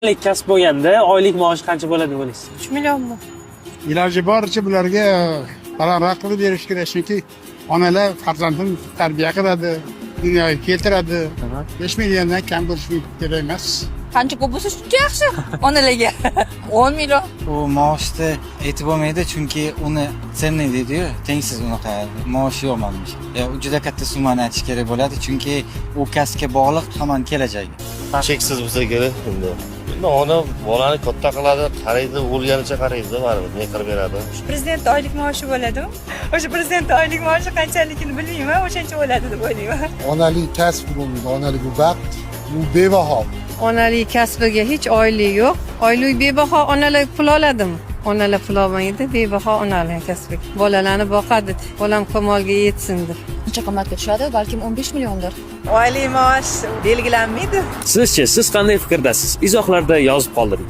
Onalik kasb bo'lganda oylik maoshi qancha bo'ladi deb o'ylaysiz? 3 millionmi? Iloji boricha bularga balandroq qilib berish kerak, chunki onalar farzandini tarbiya qiladi, dunyoga keltiradi. 5 milliondan kam bo'lishi kerak emas. Qancha ko'p bo'lsa, shuncha yaxshi onalarga. 10 million. U maoshni aytib bo'lmaydi, chunki uni ценный deydiyu, tengsiz unaqa maosh yo'q manimcha. U juda katta summani aytish kerak bo'ladi, chunki u kasbga bog'liq hammani kelajagi. Cheksiz bo'lsa kerak endi. Endi ona bolani katta qiladi, qaraydi, o'lganicha qaraydi, baribir mehr beradi. Prezident oylik maoshi bo'ladimi? O'sha prezident oylik maoshi qanchaligini bilmayman, o'shancha bo'ladi deb o'ylayman. Onalik kasb bo'lmaydi, onalik bu baxt, bu bebaho. Onalik kasbiga hech oylik yo'q. Oylik bebaho, onalar pul oladimi? Onalar pul olmaydi, bebaho onalik kasbiga. Bolalarni boqadi, bolam kamolga yetsin deb. Qancha qimmatga tushadi? Balkim 15 milliondir. Oylik maosh belgilanmaydi. Sizchi, siz qanday fikrdasiz? Izohlarda yozib qoldiring.